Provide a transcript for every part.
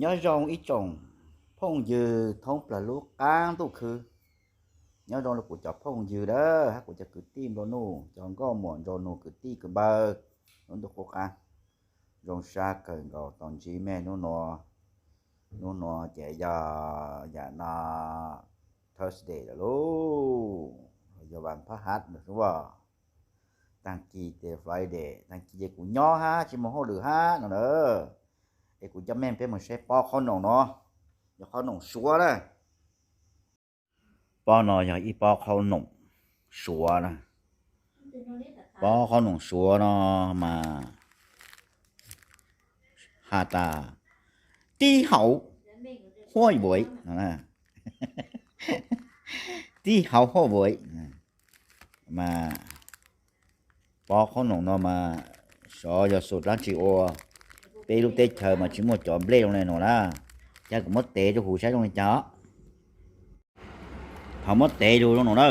Nyob zoo ib tsoom phooj ywg thoob plaws lub qab ntuj khwb. Nyob zoo rau kuv cov phooj ywg dawb hab kuv cov kwv tij nplua nuj, cov nkauj muam nraug nus, kwv tij kwv npawg lub ntuj qub qab. Zoo sab kawg nkaus tau ntsib mej hnub nuav. Hnub nuav ces yog yam no Thursday lawm lauj, yog vas phab hav lawm xwb as. Taag kis ces Friday, taag kis ces kuv nyob hab tsis moog hauj lwm hab no na. Es kuv coj mej peb moog saib pob qhaub noom no, yog qhaub noom Suav na. Pob no yog ib pob qhaub noom Suav na. Pob qhaub noom Suav no mas has tas tib hauv huaj vuav no, tib hauv huaj vuav. Mas pob qhaub noom no mas xyov yog xum dlaab tsi ua peb lub teb chaws mas tsis muaj cov nplej zoo le nuav na. Cas kuv muab tev rua huv saib zoo li cas. Thaum muab tev lug zoo nuav na,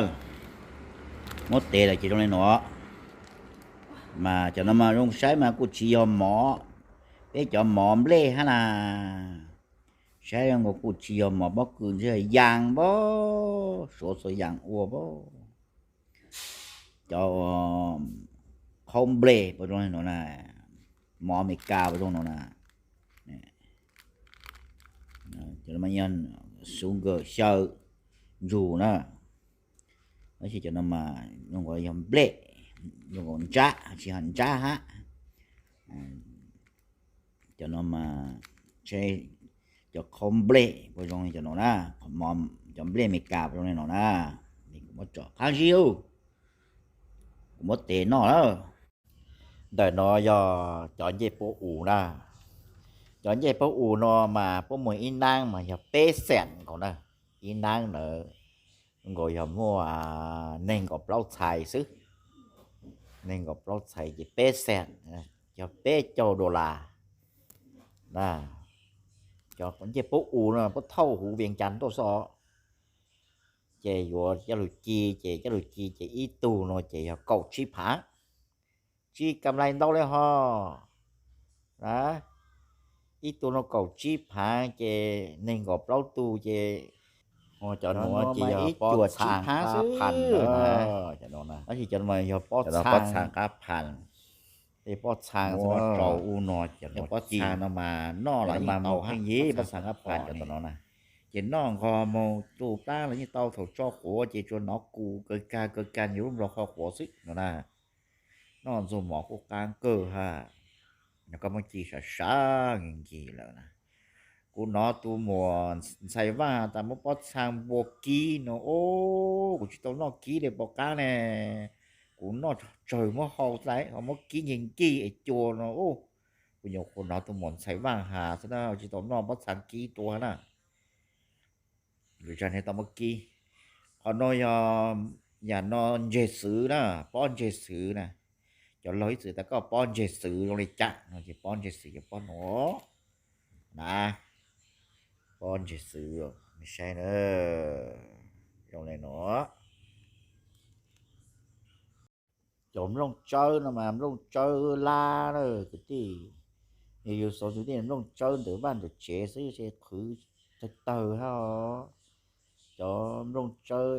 muab tev lawm ces zoo li nuav. Mas cov no mas zoo saib mas kuj tsis yog mov, peb cov mov nplej hab na. Saib zoo nkaus kuj tsis yog mov pob kws, ntshe yog yaas pob, Suav txhua yaas ua pob. Cov qhaub nplej puas zoo li nuav na, mov Amelikas puas zoo nuav na. Cov no mas yog sugar xyaw ntsug na. Tab sis cov no mas zoo nkaus yog nplej, zoo nkaus ntsab, tsis yog ntsab hab. Cov no mas, cov qhaub nplej puas zoo li cov no na, cov nplej Amelikas puas zoo li no na. Kuv muab tso qab zib, kuv muab tev noj lawm. Ntawm no yog cov ncej puab us na. Cov ncej puab us no mas puab muag ib naab mas yog peb xees nkaus na. Ib naab ntawd nkaus yog muaj neeg nkaum plaub txhais xwb. Neeg nkaum plaub txhais ces peb xees, yog peb caug dollar na. Cov ncej puab us no puab thauj huv Vias Cas tuaj xwb os. Ces yuav coj lug ci, ces coj lug ci ces ib tug no ces yog kaum tsib phaav. Tsis kam lais ntau li ho. Ib tug no kaum tsib phaav ces neeg nkaum plaub tug ces, cov nuav ces yog pob txhaa qab phas. Tab sis cov no yog pob txhaa qab phas. Tej pob txhaa rau ub no, cov pob txhaa no mas noj los mas moog yeej pob txhaa qab phas cov tom no na. Ces noj nqos moog tu plaab los yeej tau, thaum tso quav ces tsuas nov kus kawg kag kawg kag yus lub nplaum qhov quav xwb no na. Noj ntxuag mov kuj qaab kawg hab. Nov koj muab ci sav sav nkig nkig lawm na. Kuv nov tus muam Ntxhais Vaaj tas muab pob txhaa npua kib no, kuv tsis tau noj kib li puas qaab ne. Kuv noj tsawg muab hau tas, ho muab kib nkig nkig es cua no. Kuv nyuam qhuav nov tus muam Ntxhais Vaaj has xwb na, tsis tau noj pob txhaa kib dua na. Lwm zag nej tau muab kib. Qhov no yog, yam no ntseg xwv na, pob ntseg xwv na. Cov laug ib txwm tas koj pob ntseg xwv zoo li cas no ces pob ntseg xwv yog pob no na. Pob ntseg xwv, saib na, zoo li no. Cov nplooj tsawb no mas nplooj tsawb lab na kwv tij. Yog yus xav yus tej nplooj tsawb ntawm vaj ntawm tsev xwb ces qhwv tawg tawg hab os. Cov nplooj tsawb,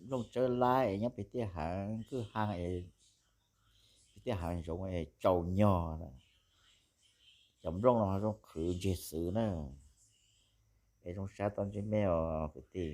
nplooj tsawb lab es nyob pem tej haav kwj ha, pem tej haav zoov es tsaus nyog. Cov nplooj no zoo qhwv ntseg xwv na. Es zoo sab tau ntsib mej os kwv tij.